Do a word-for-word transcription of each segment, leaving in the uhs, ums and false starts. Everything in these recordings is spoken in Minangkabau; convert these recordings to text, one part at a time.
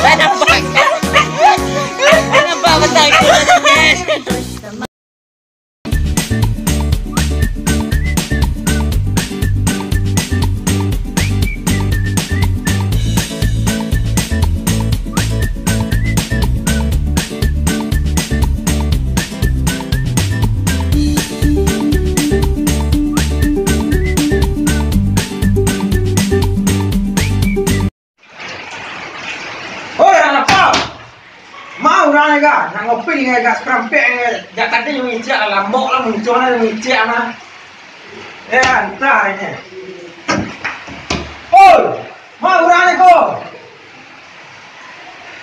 Dah nampak. Dah nampak batang tu. Oi, urang lapau! Ma urang ni, Ga? Nak ngopi ni, Ga? Sakarampek ni, Ga. Jak tadi mangecek lah, lambok lah muncuang lah mangecek mah. Eh, antah ini. Oi, ma urang ni ko?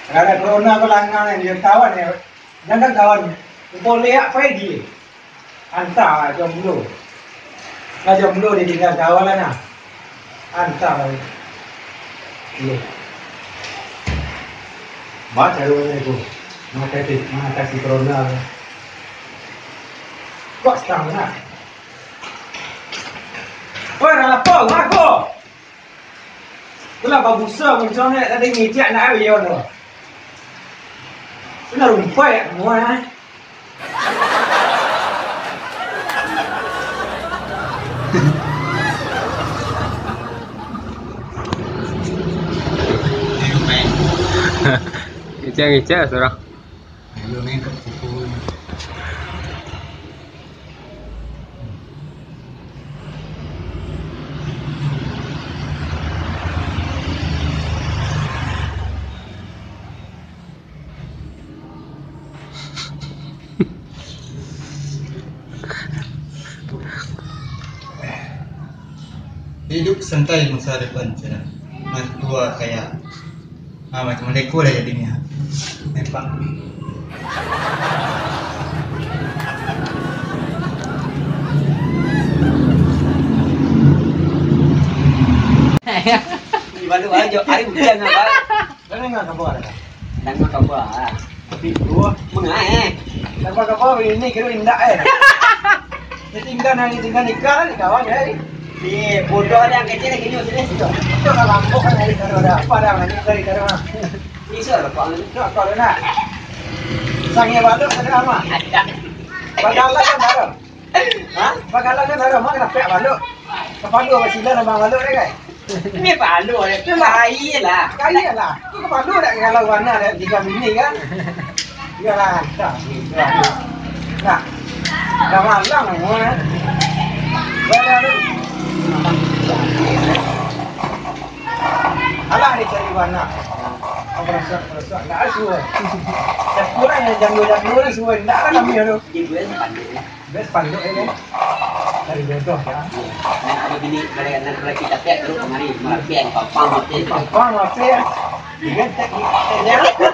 Gara-gara corona ko langang ni, dia kawan ni. Jan kawan, engkau liak pai di. Antah jomblo. Lah jomblo ditinggal kawan lah nah. Antah. Iyo. Baco caro itu. Mengatasi, mengatasi corona. Kok setang nah. Woi, urang lapau, ngapo? Itulah babusa muncul ni tadi ngicik nak ayo tu. Itulah rumpai kat semua eh. Ngicik-ngicik surang. Hidup santai masa depan cerah. Nah, tua kaya. Ah, macam maleko lah jadinyo. Nampak. Di baru aja, hari hujan apa? Dah danga kaba dah? Danga kaba. Tapi dua. Mengae. Kaba-kaba ini kira indak eh. Ditinggal nang ditinggal nikah lah dikawan eh. Di bodoh ada yang kecil lagi nyusul eh. Itu lah lambok kan hari kalau ada apa dah lagi dari dari mah. Bisa lah kau. Nak kau nak. Sangnya batuk ada apa? Ada. Bagalah kan baru. Ha? Bagalah kan baru mah kena pek batuk. Kepala bacila nambah batuk deh kan? Ni palu, tu lah air lah. Kali lah. Tu kepala dah kalau warna dah tiga mini kan? Iyalah, dah. Nah. Dah malam semua. Dah, dah, dah. Alah, dia cari warna. Apa rasa, rasa. Nggak ada semua. Satu orang yang jam dua, jam dua ni semua. Nggak ada kami tu. Best panduk ni. Dari jodoh ya. Nak ada bini, kalau nak lelaki capek, terus kemari. Malah pian, pampang, mampir. Pampang, mampir. Digentek, digentek.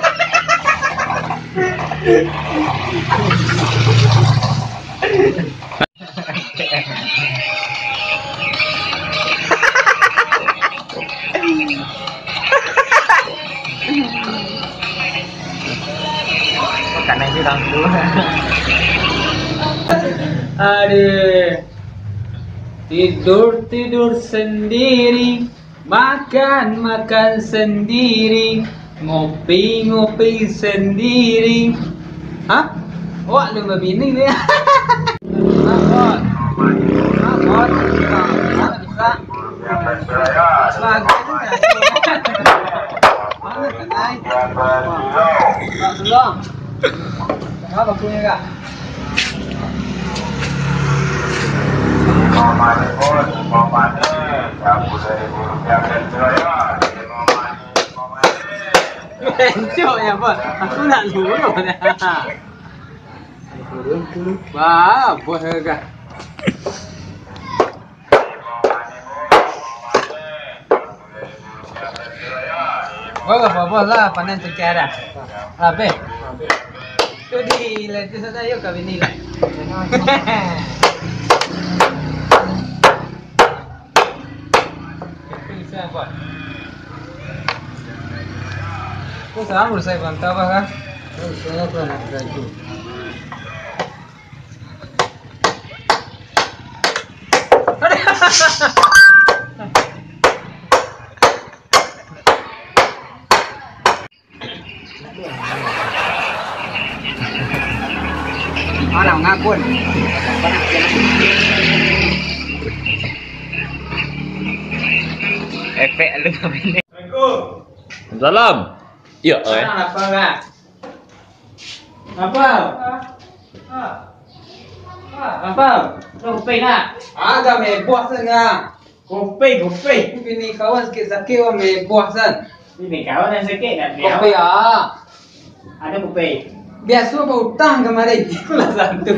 Makanan je dah tu. Aduh. Tidur, tidur sendiri, makan, makan sendiri, ngopi, ngopi sendiri. Hah? Awak lu babini dia. Abot. Abot. Abot. Bisa. Encok ya, Bos. Aku nak lurus dah. Wah, Bos gagah. Bagus, bagus lah, panen cengkeh dah. Habis. Tu di letus saja, yuk kawin ni lah. Kau salah urus saya bantah apa kah? Saya apa nak itu? Alah, ngakun. Efek lu. Assalamualaikum. Salam. Ya, eh. Salam, apa, Bang? Apa? Apa? Apa? Kopi nak? Agak meboh sen, ah. Kopi, kopi. Bini kawan sakik-sakik, wah, meboh sen. Bini kawan nan sakik, nak beli kopi, apa? Ah. Ada kopi. Biaso bautang kamari. Itulah satu.